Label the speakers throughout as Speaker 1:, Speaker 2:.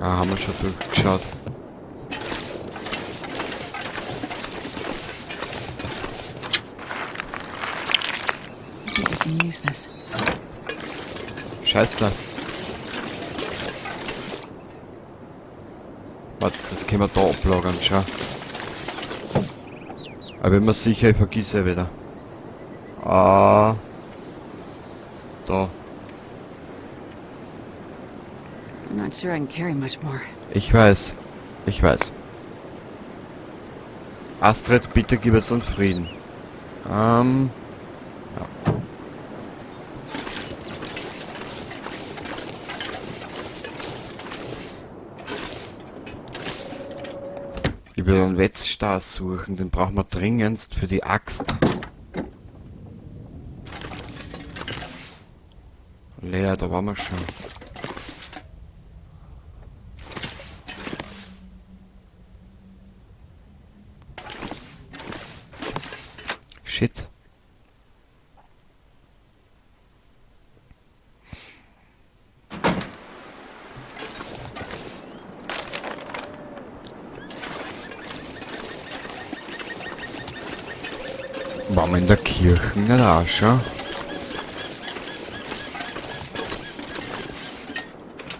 Speaker 1: Ah, haben wir schon durchgeschaut.
Speaker 2: I think we can use this.
Speaker 1: Scheiße. Warte, das können wir da ablagern, schau. Aber bin mir sicher, ich vergesse ja wieder. Ah. Da.
Speaker 2: I'm not sure I can carry much more.
Speaker 1: Ich weiß. Ich weiß. Astrid, bitte gib es uns Frieden. Ja. Ich will einen Wetzstar suchen, den brauchen wir dringendst für die Axt. Leer, da waren wir schon. Shit. Waren wir in der Kirche nicht auch schon?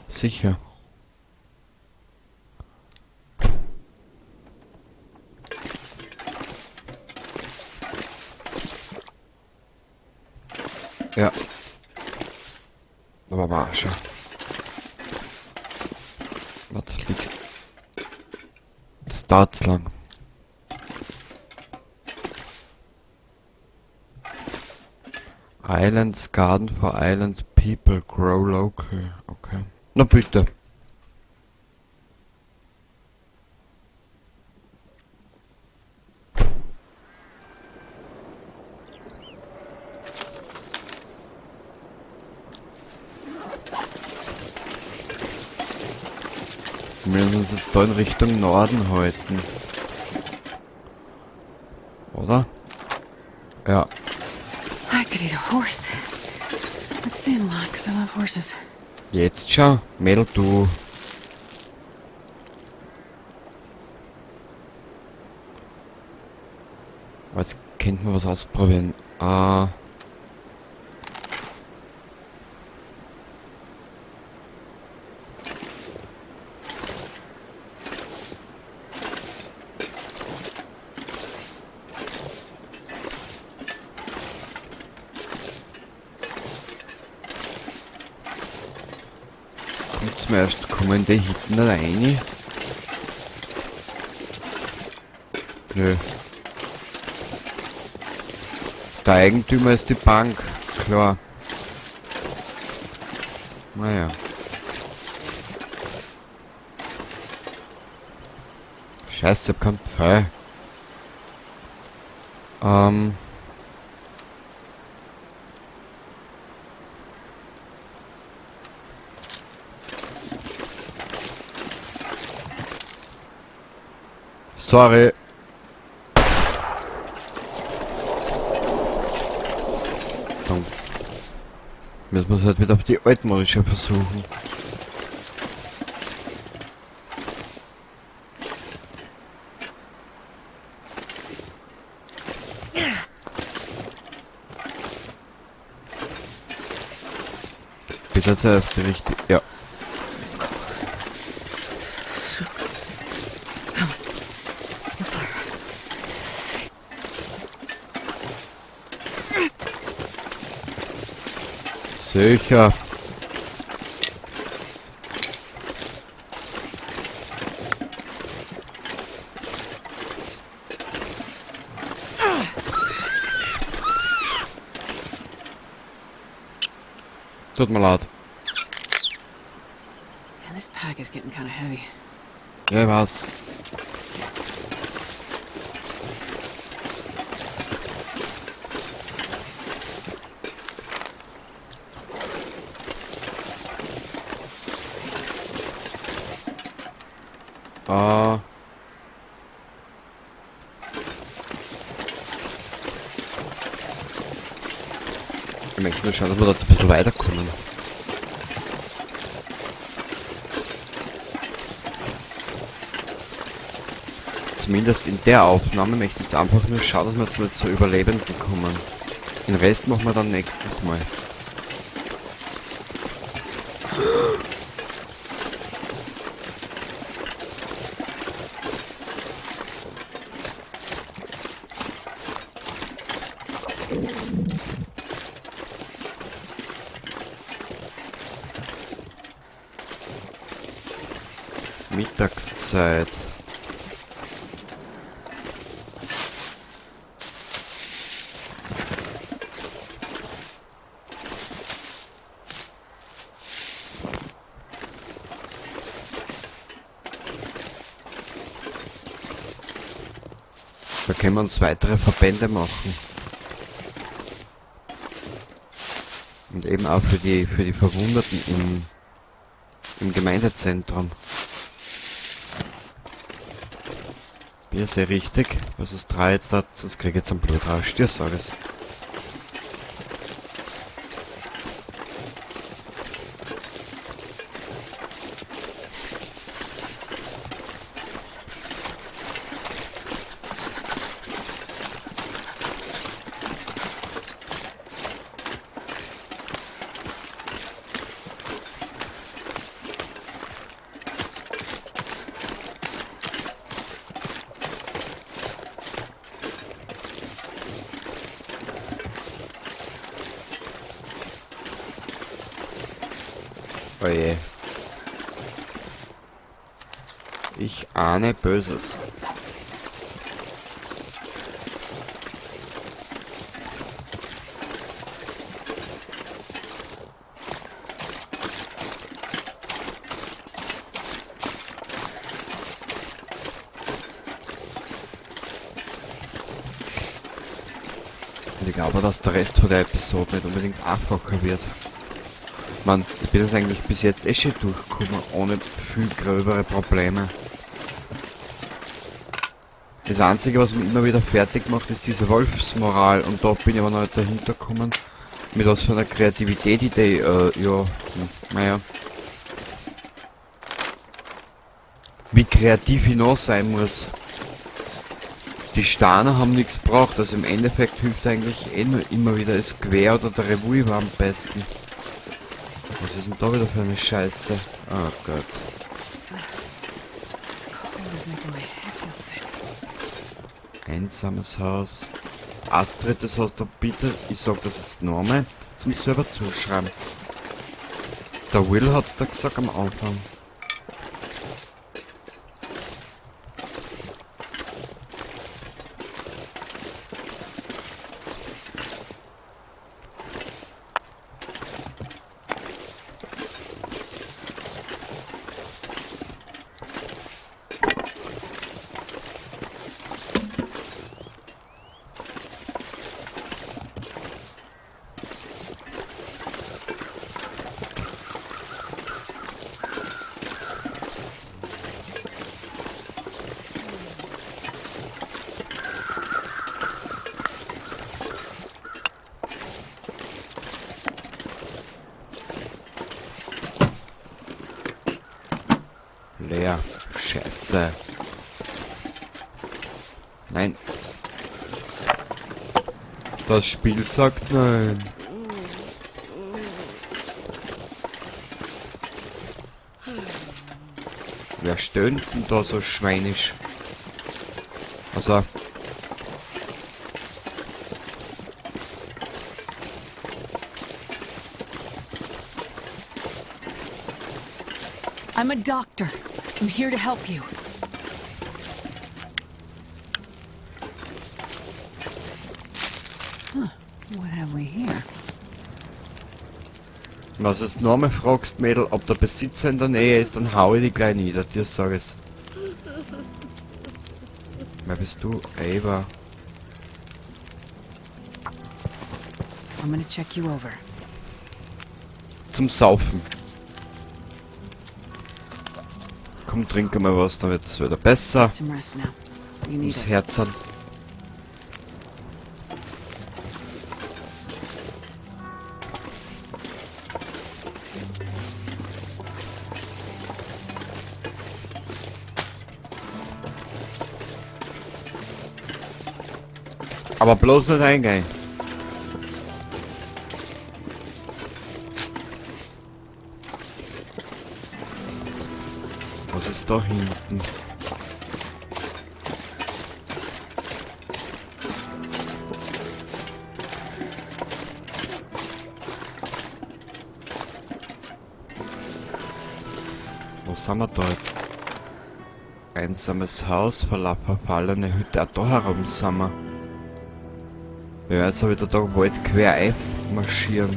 Speaker 1: Sicher. Ja. Aber war schon. Warte, liegt. Das dauert lang. Islands Garden for Island People Grow Local. Okay. Na bitte. Wir müssen uns jetzt da in Richtung Norden halten. Oder? Ja.
Speaker 2: I could eat a horse. That's saying a lot, because I love horses.
Speaker 1: Jetzt schon, Mädel, du. Aber jetzt könnten wir was ausprobieren. Zum ersten kommen die hinten rein. Nö. Der Eigentümer ist die Bank, klar. Naja. Scheiße, ich hab keinen Pfeil. Sorry. Dann müssen wir es halt wieder auf die altmodische versuchen. Bitte jetzt auf die richtige. Ja. Sicher. Tut mir leid.
Speaker 2: Man, this pack is getting kind of heavy.
Speaker 1: Ja, was? Ah. Ich möchte nur schauen, dass wir da jetzt ein bisschen weiterkommen. Zumindest in der Aufnahme möchte ich jetzt einfach nur schauen, dass wir jetzt mal zu Überlebenden kommen. Den Rest machen wir dann nächstes Mal. Mittagszeit. Da können wir uns weitere Verbände machen. Und eben auch für die Verwundeten im Gemeindezentrum. Bin ja sehr richtig, was es 3 jetzt hat, sonst krieg ich jetzt einen Blutrausch, dir sag es. Oje. Ich ahne Böses. Und ich glaube, dass der Rest von der Episode nicht unbedingt einfacher wird. Mann, ich bin das eigentlich bis jetzt eh schon durchgekommen, ohne viel gröbere Probleme. Das Einzige, was mich immer wieder fertig macht, ist diese Wolfsmoral. Und da bin ich aber noch nicht dahinter gekommen, mit was für einer Kreativität ich die, ja, naja. Wie kreativ ich noch sein muss. Die Steine haben nichts gebraucht, also im Endeffekt hilft eigentlich eh nur immer wieder das Gewehr oder der Revolver am besten. Was ist denn da wieder für eine Scheiße? Oh Gott. Einsames Haus. Astrid, das hast du bitte, ich sag das jetzt nochmal, zum selber zuschreiben. Der Will hat's da gesagt am Anfang. Leer. Scheiße. Nein. Das Spiel sagt nein. Wer stöhnt denn da so schweinisch? Also.
Speaker 2: I'm a doctor. I'm here to help you. Huh. What have we here?
Speaker 1: Was jetzt noch einmal fragst, Mädel, ob der Besitzer in der Nähe ist, dann hau ich dich gleich nieder, dir sag ich's. Wer bist du? Ava.
Speaker 2: I'm going to check you over.
Speaker 1: Zum Saufen. Komm, trink mal was, dann wird's wieder besser.
Speaker 2: Get some rest now. You need
Speaker 1: Ums
Speaker 2: it.
Speaker 1: Herz an. Aber bloß nicht eingehen. Was ist da hinten? Wo sind wir da jetzt? Einsames Haus, verfallene Hütte. Ah, da herum sind wir. Wir werden jetzt wieder da Wald quer einmarschieren.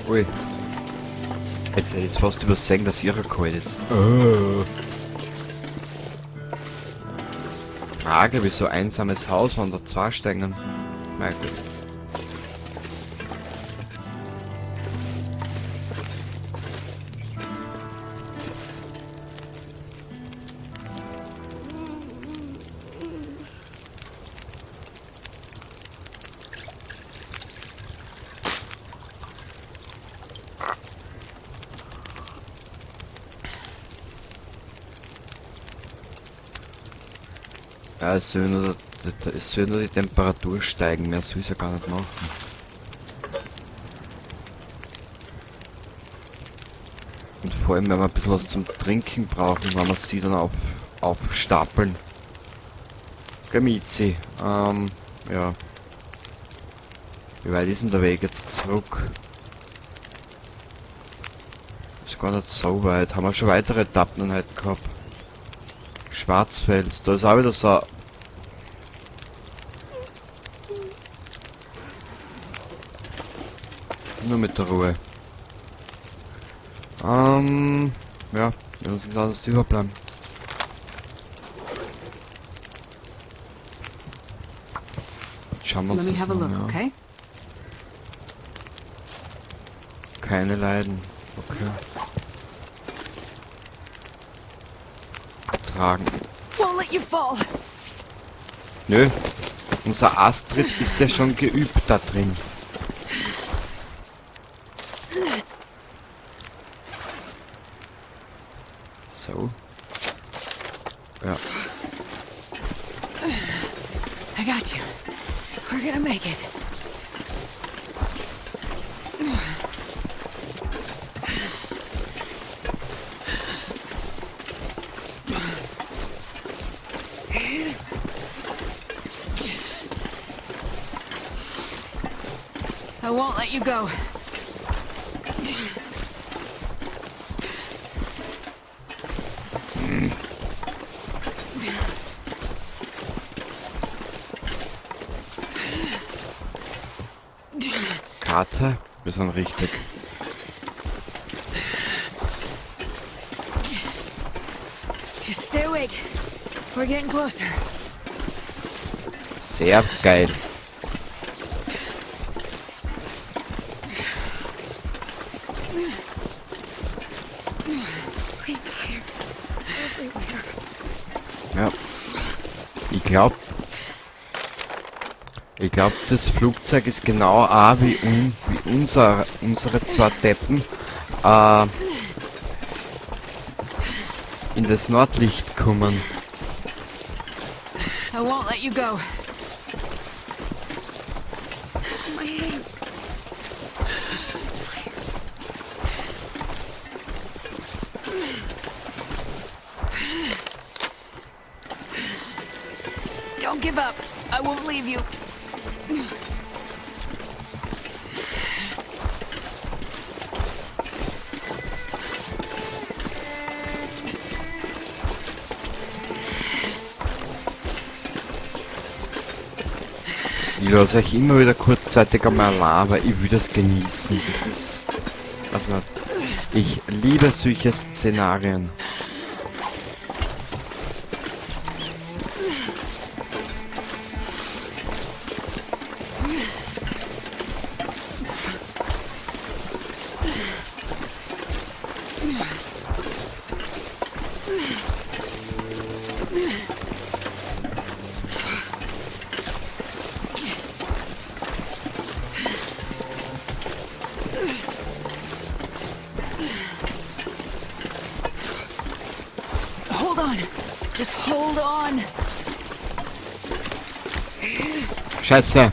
Speaker 1: Ui. Jetzt hätte ich es fast übersehen, dass ihrer kalt ist. Oh. Frage, wieso einsames Haus, wenn da zwei stehen. Mein Gott. Ja, es soll nur die Temperatur steigen, mehr soll es ja gar nicht machen. Und vor allem, wenn wir ein bisschen was zum Trinken brauchen, wenn wir sie dann aufstapeln. Gamizi, ja. Wie weit ist denn der Weg jetzt zurück? Ist gar nicht so weit. Haben wir schon weitere Etappen heute gehabt? Schwarzfels, da ist auch wieder so. Nur mit der Ruhe. Ja, wir müssen uns überbleiben. Schauen wir uns das mal an, ja.
Speaker 2: Okay?
Speaker 1: Keine Leiden. Okay. Tragen.
Speaker 2: Won't let you fall.
Speaker 1: Nö. Unser Astrid ist ja schon geübt da drin. So. Ja.
Speaker 2: I got you. We're gonna make it. I won't let you go.
Speaker 1: Karte, wir sind richtig.
Speaker 2: Just stay awake. We're getting closer.
Speaker 1: Sehr geil. Ja. Ich glaub, das Flugzeug ist genau auch wie unsere zwei Deppen in das Nordlicht kommen.
Speaker 2: I won't let you go. Don't give up. I won't leave you.
Speaker 1: Ich lasse euch immer wieder kurzzeitig einmal allein, weil ich will das genießen. Das ist... Also, ich liebe solche Szenarien.
Speaker 2: Just hold on.
Speaker 1: Scheiße.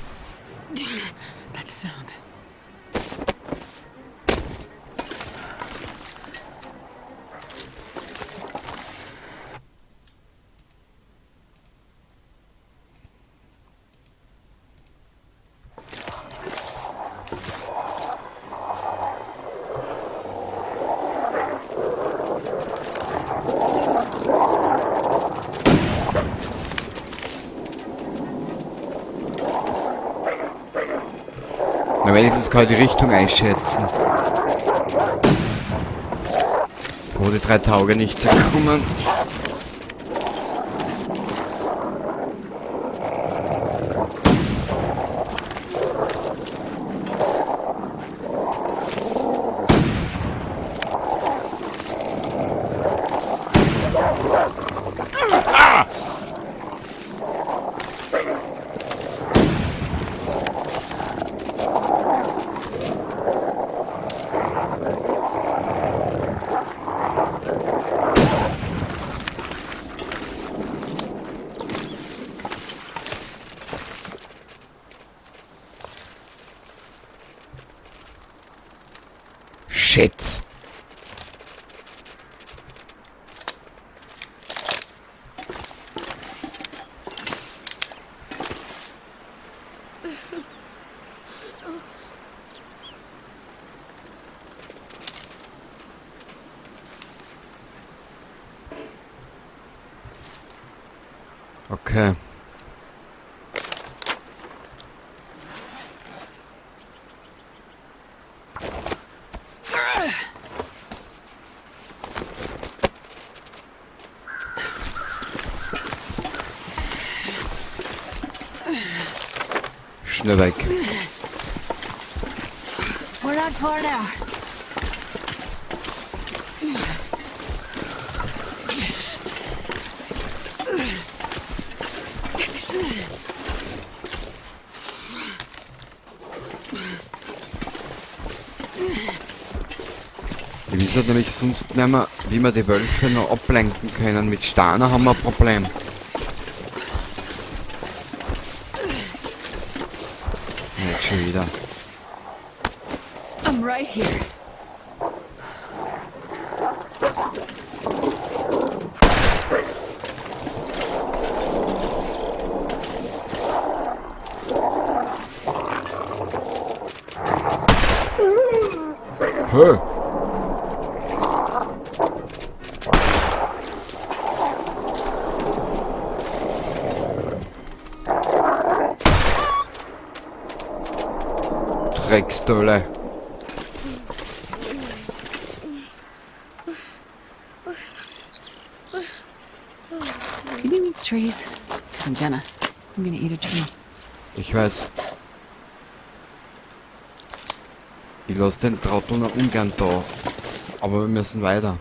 Speaker 2: That sound.
Speaker 1: Na, wenigstens kann ich die Richtung einschätzen. Wo die drei Tauge nicht kommen. Shit. Okay. Schnell weg.
Speaker 2: We're not far now.
Speaker 1: Ich weiß halt nämlich sonst nicht mehr, wie wir die Wölfe noch ablenken können. Mit Steinen haben wir ein Problem. Nicht schon wieder.
Speaker 2: I'm right here.
Speaker 1: Hä? Drecksdolle.
Speaker 2: Can you eat trees? Because I'm gonna. I'm gonna eat a tree.
Speaker 1: Ich weiß. Ich lasse den Trottel noch ungern da. Aber wir müssen weiter.